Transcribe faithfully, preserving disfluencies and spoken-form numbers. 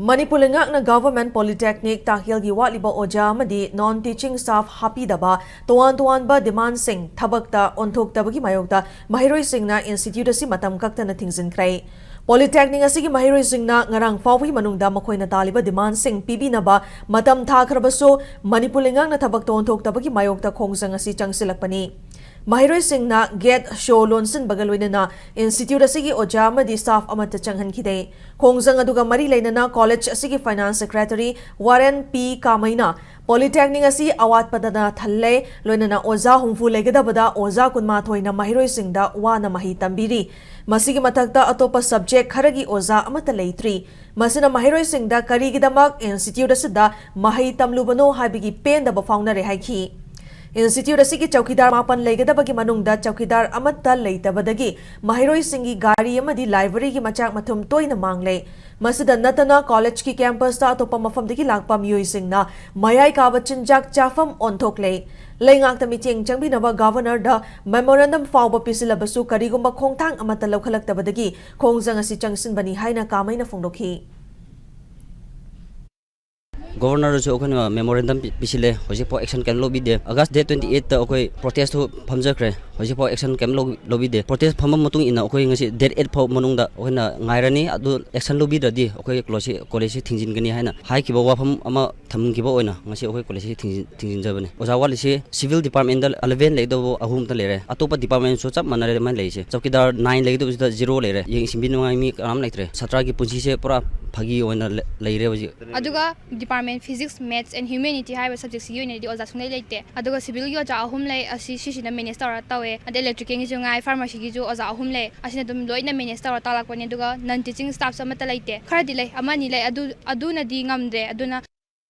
ꯃꯅꯤꯄꯨꯔ ꯂꯩꯉꯥꯛꯅ Government Polytechnic ꯇꯥꯛꯌꯦꯜꯒꯤ ꯋꯥꯠꯂꯤꯕ ꯑꯣꯖꯥ ꯑꯃꯗꯤ non teaching staff ꯍꯥꯞꯄꯤꯗꯕ ꯇꯣꯉꯥꯟ ꯇꯣꯉꯥꯟꯕ demandꯁꯤꯡ ꯊꯕꯛꯇ ꯑꯣꯟꯊꯣꯛꯇꯕꯒꯤ ꯃꯥꯌꯣꯛꯇ ꯃꯍꯩꯔꯣꯏꯁꯤꯡꯅ institute ꯑꯁꯤ ꯃꯇꯝ ꯀꯛꯇꯅ ꯊꯤꯡꯖꯤꯟꯈ꯭ꯔꯦ꯫ Polytechnic ꯑꯁꯤꯒꯤ ꯃꯍꯩꯔꯣꯏꯁꯤꯡꯅ ꯉꯔꯥꯡ ꯐꯥꯎꯕꯒꯤ ꯃꯅꯨꯡꯗ ꯃꯈꯣꯏꯅ ꯇꯥꯜꯂꯤꯕ demandꯁꯤꯡ ꯄꯤꯕꯤꯅꯕ ꯃꯇꯝ ꯊꯥꯈ꯭ꯔꯕꯁꯨ, ꯃꯅꯤꯄꯨꯔ ꯂꯩꯉꯥꯛꯅ ꯊꯕꯛꯇ ꯑꯣꯟꯊꯣꯛꯇꯕꯒꯤ ꯃꯥꯌꯣꯛꯇ ꯈꯣꯡꯖꯪ ꯑꯁꯤ ꯆꯪꯁꯤꯜꯂꯛꯄꯅꯤ꯫ ꯃꯍꯩꯔꯣꯏꯁꯤꯡꯅ gate show ꯂꯣꯟꯁꯤꯟꯕꯒ ꯂꯣꯏꯅꯅ institute ꯑꯁꯤꯒꯤ ꯑꯣꯖꯥ ꯑꯃꯗꯤ staff ꯑꯃꯠꯇ ꯆꯪꯍꯟꯈꯤꯗꯦ꯫ ꯈꯣꯡꯖꯪ ꯑꯗꯨꯒ ꯃꯔꯤ ꯂꯩꯅꯅ college ꯑꯁꯤꯒꯤ finance secretary ꯋꯥꯔꯦꯟ ꯄꯤ ꯀꯥꯃꯩꯅ Polytechnic ꯑꯁꯤ ꯑꯋꯥꯠꯄꯗꯅ ꯊꯜꯂꯦ, ꯂꯣꯏꯅꯅ ꯑꯣꯖꯥ ꯍꯨꯝꯐꯨ ꯂꯩꯒꯗꯕꯗ ꯑꯣꯖꯥ ꯀꯨꯟꯃꯥꯊꯣꯏꯅ ꯃꯍꯩꯔꯣꯏꯁꯤꯡꯗ ꯋꯥꯅ ꯃꯍꯩ ꯇꯝꯕꯤꯔꯤ꯫ ꯃꯁꯤꯒꯤ ꯃꯊꯛꯇ ꯑꯇꯣꯞꯄ subject ꯈꯔꯒꯤ ꯑꯣꯖꯥ ꯑꯃꯠꯇ ꯂꯩꯇ꯭ꯔꯤ꯫ ꯃꯁꯤꯅ ꯃꯍꯩꯔꯣꯏꯁꯤꯡꯗ ꯀꯔꯤꯒꯤꯗꯃꯛ institute ꯑꯁꯤꯗ ꯃꯍꯩ ꯇꯝꯂꯨꯕꯅꯣ ꯍꯥꯏꯕꯒꯤ ꯄꯦꯟꯗꯕ ꯐꯥꯎꯅꯔꯦ ꯍꯥꯏꯈꯤ꯫ Institute ꯑꯁꯤꯒꯤ ꯆꯧꯀꯤꯗꯥꯔ ꯃꯥꯄꯟ ꯂꯩꯒꯗꯕꯒꯤ ꯃꯅꯨꯡꯗ ꯆꯧꯀꯤꯗꯥꯔ ꯑꯃꯠꯇ ꯂꯩꯇꯕꯗꯒꯤ ꯃꯍꯩꯔꯣꯏꯁꯤꯡꯒꯤ ꯒꯥꯔꯤ ꯑꯃꯗꯤ libraryꯒꯤ ꯃꯆꯥꯛ ꯃꯊꯨꯝ ꯇꯣꯏꯅ ꯃꯥꯡꯂꯦ꯫ ꯃꯁꯤꯗ ꯅꯠꯇꯅ collegeꯀꯤ campusꯇ ꯑꯇꯣꯞꯄ ꯃꯐꯝꯗꯒꯤ ꯂꯥꯛꯄ ꯃꯤꯑꯣꯏꯁꯤꯡꯅ ꯃꯌꯥꯏ ꯀꯥꯕ ꯆꯤꯟꯖꯥꯛ ꯆꯥꯐꯝ ꯑꯣꯟꯊꯣꯛꯂꯦ꯫ ꯂꯩꯉꯥꯛꯇ ꯃꯤꯠꯌꯦꯡ ꯆꯪꯕꯤꯅꯕ Governorꯗ memorandum ꯐꯥꯎꯕ ꯄꯤꯁꯤꯜꯂꯕꯁꯨ ꯀꯔꯤꯒꯨꯝꯕ ꯈꯣꯡꯊꯥꯡ ꯑꯃꯠꯇ ꯂꯧꯈꯠꯂꯛꯇꯕꯗꯒꯤ ꯈꯣꯡꯖꯪ ꯑꯁꯤ ꯆꯪꯁꯤꯟꯕꯅꯤ ꯍꯥꯏꯅ ꯀꯥꯃꯩꯅ ꯐꯣꯡꯗꯣꯛꯈꯤ꯫ Governorꯗꯁꯨ ꯑꯩꯈꯣꯏꯅ memorandum ꯄꯤ-, ꯄꯤꯁꯤꯜꯂꯦ, ꯍꯧꯖꯤꯛꯐꯥꯎ action ꯀꯩꯝ ꯂꯧꯕꯤꯗꯦ꯫ August date twenty eightꯇ ꯑꯩꯈꯣꯏ protestꯇꯨ ꯐꯝꯖꯈ꯭ꯔꯦ, ꯍꯧꯖꯤꯛꯐꯥꯎ action ꯀꯩꯝ ꯂꯧ-, ꯂꯧꯕꯤꯗꯦ꯫ Protest ꯐꯝꯕ ꯃꯇꯨꯡ ꯏꯟꯅ ꯑꯩꯈꯣꯏ ꯉꯁꯤ date eight ꯐꯥꯎ ꯃꯅꯨꯡꯗ ꯑꯩꯈꯣꯏꯅ ꯉꯥꯏꯔꯅꯤ, ꯑꯗꯨ action ꯂꯧꯕꯤꯗ꯭ꯔꯗꯤ ꯑꯩꯈꯣꯏ collegeꯁꯤ, collegeꯁꯤ ꯊꯤꯡꯖꯤꯟꯒꯅꯤ ꯍꯥꯏꯅ ꯍꯥꯏꯈꯤꯕ ꯋꯥꯐꯝ ꯑꯃ ꯊꯝꯈꯤꯕ ꯑꯣꯏꯅ ꯉꯁꯤ ꯑꯩꯈꯣꯏ collegeꯁꯤ ꯊꯤꯡꯖꯤꯟ-, ꯊꯤꯡꯖꯤꯟꯖꯕꯅꯤ꯫ ꯑꯣꯖꯥ ꯋꯥꯠꯂꯤꯁꯤ civil departmentꯇ eleven ꯂꯩꯒꯗꯧꯕ ꯑꯍꯨꯝꯇ ꯂꯩꯔꯦ, ꯑꯇꯣꯞꯄ departmentꯁꯨ ꯆꯞ ꯃꯥꯟꯅꯔꯦ ꯑꯗꯨꯃꯥꯏꯅ ꯂꯩꯔꯤꯁꯦ꯫ ꯆꯧꯀꯤꯗꯥꯔ nine ꯂꯩꯒꯗꯧꯕꯁꯤꯗ zero ꯂꯩꯔꯦ, ꯌꯦꯡꯁꯤꯟꯕꯤꯅꯉꯥꯏ ꯃꯤ ꯀꯅꯥꯝ ꯂꯩꯇ꯭ꯔꯦ꯫ ꯁꯥꯇ꯭ꯔꯒꯤ ꯄꯨꯟꯁꯤꯁꯦ ꯄꯨꯔꯥ ꯐꯥꯒꯤ ꯑꯣꯏꯅ ꯂꯩ-, ꯂꯩꯔꯦ ꯍꯧꯖꯤꯛ꯫ ꯑꯗꯨꯒ department physics, maths and humanity ꯍꯥꯏꯔꯤꯕ subjectꯁꯤꯒꯤ ꯑꯣꯏꯅꯗꯤ ꯑꯣꯖꯥ ꯁꯨꯡꯂꯩ ꯂꯩꯇꯦ꯫ ꯑꯗꯨꯒ civilꯒꯤ ꯑꯣꯖꯥ ꯑꯍꯨꯝ ꯂꯩ, ꯑꯁꯤ ꯁꯤꯁꯤꯅ manage ꯇꯧꯔ ꯇꯧꯋꯦ꯫ ꯑꯗꯩ electricalꯒꯤꯁꯨ ꯉꯥꯏ, pharmacyꯒꯤꯁꯨ ꯑꯣꯖꯥ ꯑꯍꯨꯝ ꯂꯩ, ꯑꯁꯤꯅ ꯑꯗꯨꯝ ꯂꯣꯏꯅ manage ꯇꯧꯔ ꯇꯥꯛꯂꯛꯄꯅꯦ꯫ ꯑꯗꯨꯒ non teaching staffꯁꯨ ꯑꯃꯠꯇ ꯂꯩꯇꯦ, ꯈꯔꯗꯤ ꯂꯩ, ꯑꯃ ꯑꯅꯤ ꯂꯩ, ꯑꯗꯨ, ꯑꯗꯨꯅꯗꯤ ꯉꯝꯗ꯭ꯔꯦ꯫ ꯑꯗꯨꯅ